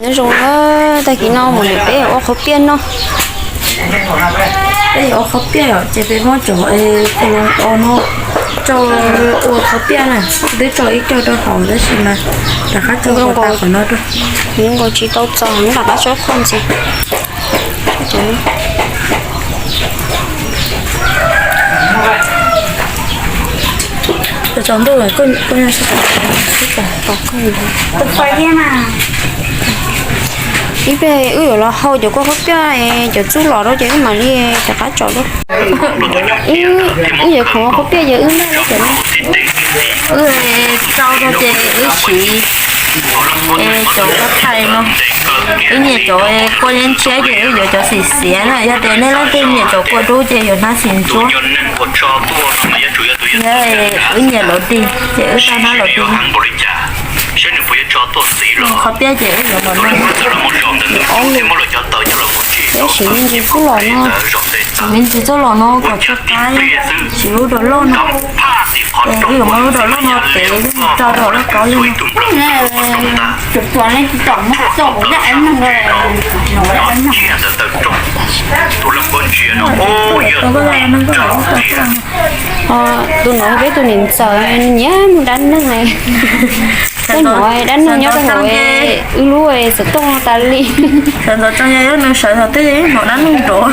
Nyob zoo, tag kis no mus peb ua qhov piaj no. Peb ua qhov piaj ces peb muab cov o no tso ua qhov piaj na, twb tso ib co rau hauv tab sis mas rov qab tso qhov no rau. Nkaus tsis tau txog, rov qab tso qhov ntxiv. Tsaus ntuj, ib pliag wb yuav los hau cov kua qhaub piaj, cov txuj los rau ces wb mam li rov qab tso dua. Wb yuav khoom ua qhaub piaj ces wb npaj cov no. Wb rau rau ces wb siv cov kua thais no. Wb nyiam cov kua yeeb tshiab ces wb yuav cov xim xiav na, yog tias nej leej twg nyiam cov kua dub ces yuav hnab xim ntsuab. Yog wb nyiam lov dig ces wb rau hnab lov dig. Qhov piaj ces wb yuav los no, wb siv me ntsis txuj los no, siv me ntsis txuj los no kom tsw qab, siv lub dos loj no. Wb yuav muab lub dos loj no tev rau rau lub kaub li no. Tus no peb tus niam ntxawm nyiam mus dab neeg, peb hnov dab neeg nyob rau hauv wb lub xov tooj tas li. Sawv ntxov tso, yog wb sawv ntxov twb hnov dab neeg nrov.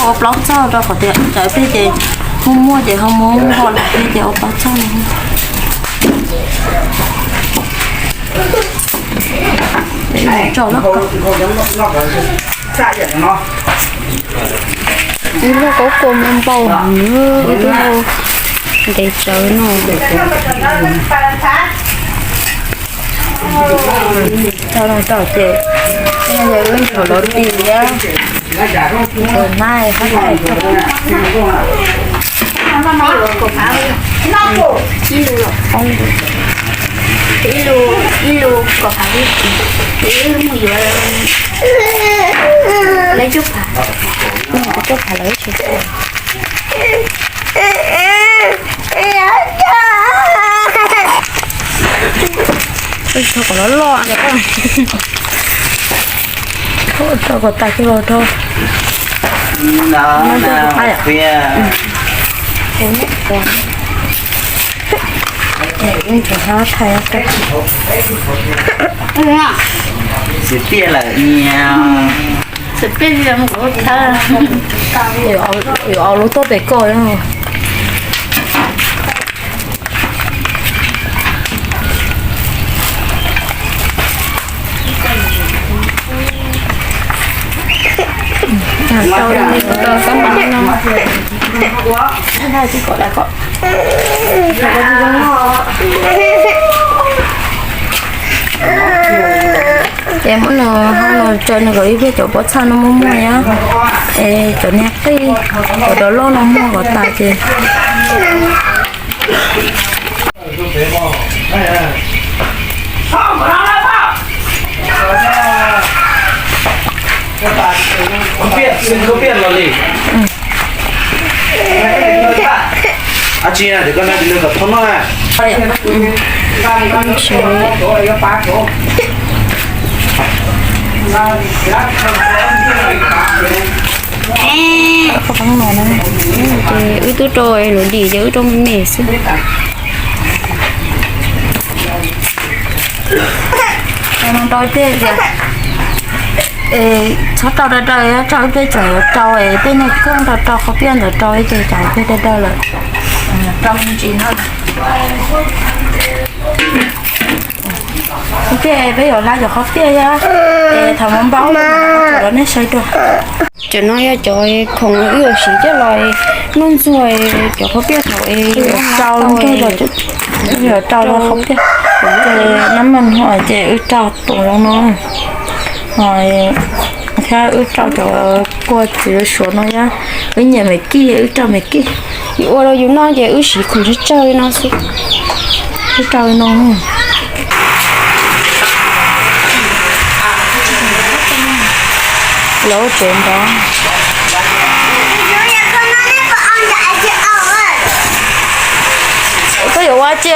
Ua plaub txog rau qhov tias cov peb ces muaj muaj ces ho muab nqos los peb ces ua plaub txog no. Ib lub kaub kua muaj npaum, wb twb hau ntev tsawv no. Tau los tau ces, ces wb yuav los tis liab, tus nab hab thais. Ib lus, ib lus kom phav, ib lus mus yuav lawv cuaj phav, cuaj phav lawv tsis tau. Tso kom loj loj, tso kom tas kiag los rau. Tsis tiaj lawm niag. Yuav au lub tuaj pem koj. Ces muab no ho los tso nws kom ib pliag cov pob txha no muaj muaj nyob. Es cov niag qij, cov dov loj no muaj kom tas ces. Ces wb twb rau lub dim ces wb rau me me xwb. Rau tej tias txhob rau rau rau, rau peb tseem yuav rau es tej niag kheej rau rau qhov piaj ntawd rau ces tsam peb rau rau lawm. Rau me ntsis no. Ua ntej peb yuav hla cov qhov piaj thiab, es thaum mus npau rau nej saib dua. Cov no yog cov khoom wb yuav siv coj los noj ntxuag cov qhov piaj thaum yuav rau, yuav rau qhov piaj. Ces nab mas no ces wb rau tus zoo no, thiab wb rau cov kua txiv suav no thiab. Wb nyiam me kij, wb rau me kij. Yus ua rau yus noj ces wb siv khoom tsawg tsawg li no xwb. Wb rau li no. Los tsev nrov. Koj yuav ua tsi?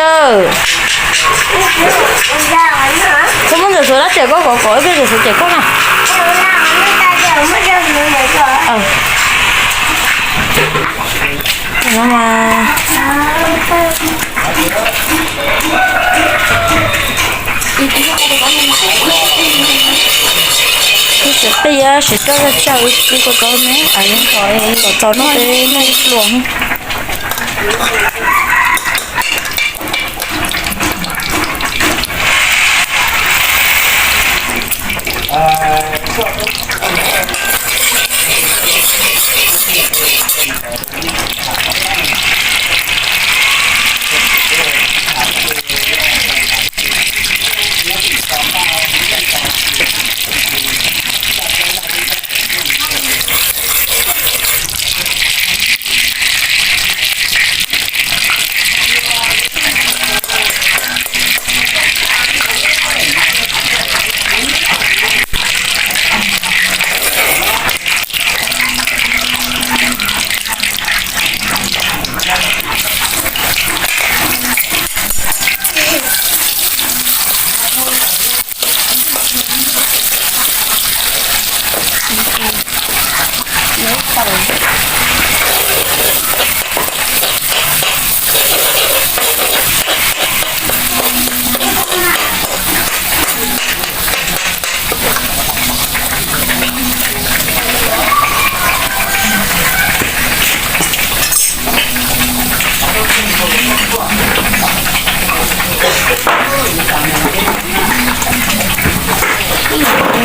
Koj muab ntxuav xuav dab tsi koj kom kom ib pliag ntxuav xuav cem koj na. No mas, ib tsoom qij siv roj zaj tsawg ib koj koj ne, kom txaus noj peb noj ib pluas.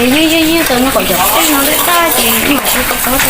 Ywj ywj ywj tau no kom cov qij no lwj tag ces mam li tau txob.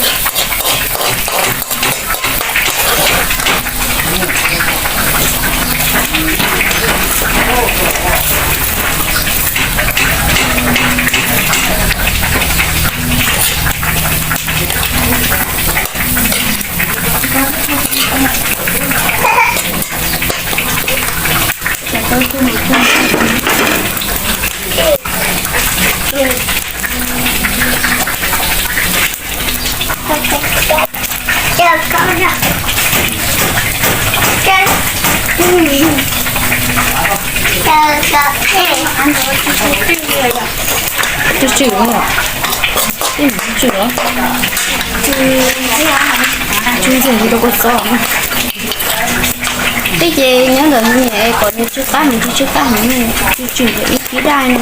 Tsw tsw, tsw tsw, tsw ntxiag li rau kua txob. Twb ces nyob ntawm niam es kom nws tsw qab heev, tsw tsw qab heev, tsw tsw ib kib daj no.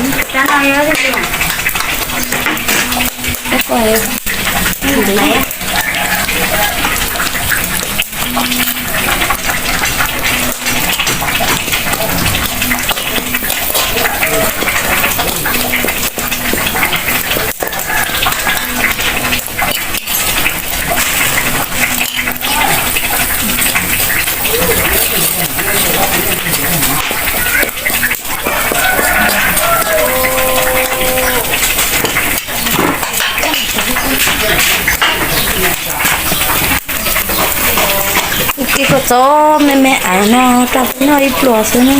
Ib kib kua txob me me ais no rau peb noj ib pluas xwb na.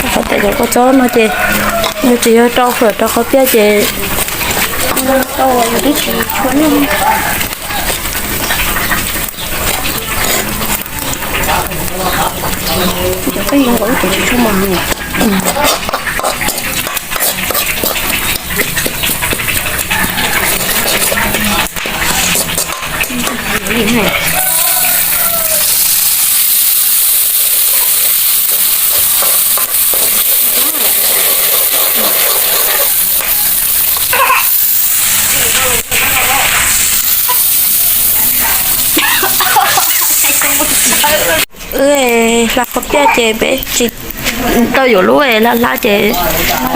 Rau qhov tias cov kua txob no ces yus tsis yog rau fawm rau qhov piaj ces tau yus twb tsis tshua noj. Cov peb yeej nkaus lub tsev tsis tshua mos. Wb hla qhov piaj ces peb tsis tau yuav lub hlab hlab ces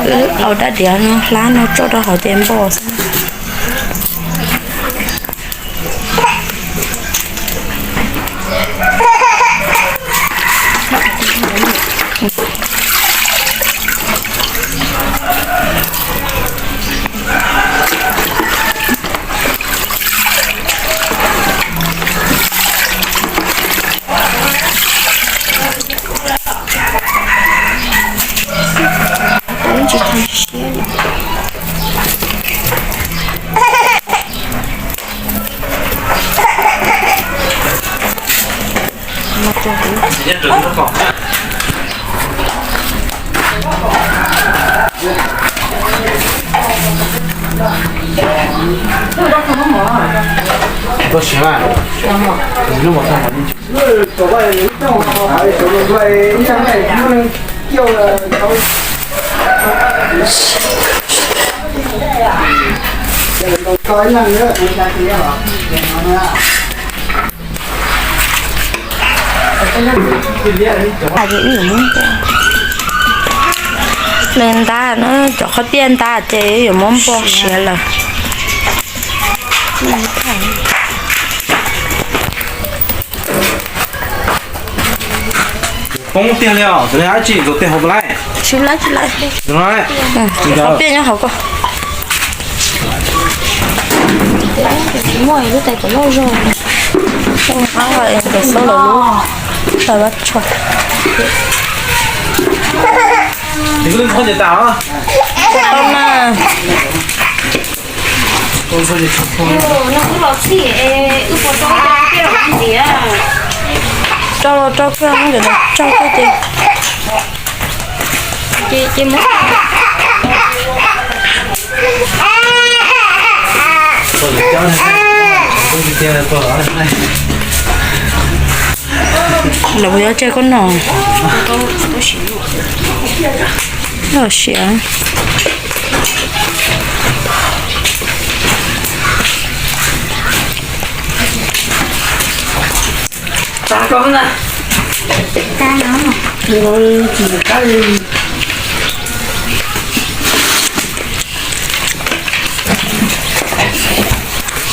wb au dab diav no hlab no tso rau hauv ces npo xwb. Tsis tag siab li. Hle ntab na, cov qhob piaj ntab ces yuav muab npog siav lawm. Poob tiag li os, dab tsi tus tej hauv lawm? Tsis lawm, tsis lawm. Qhob piaj nyob hauv ko. Muaj lub tais kom loj zog. Qab es nkawd xauj lawv lub tais vaj tsho. Tau mas. Rau los rau kiag, rau kiag ces, ces, ces muab. Lawv puas yuav tseg koj no? Loj siab.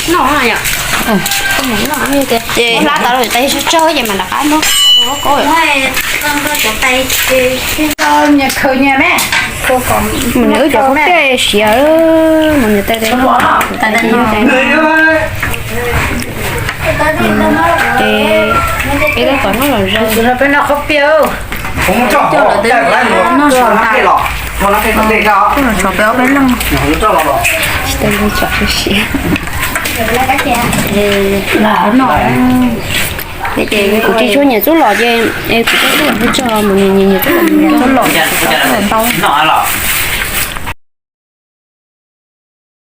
Noj yom. Ces lab tau lawm tais tsawg ces mam rov qab muab. Mus nws wb cov qhob piaj siav, mus nws tais tais. Ces peb tab tom noj los zoo. Peb noj qhob piaj. Coj lawv tej noj sawv tas. Coj los tso peb ob peb leeg. Tsis tau zoo tso siav. Noj. Ces kuv tsis tshua nyiam txuj lom ces kuv txuj lom tso mus nyiam nyiam txuj lom, txuj lom ntau.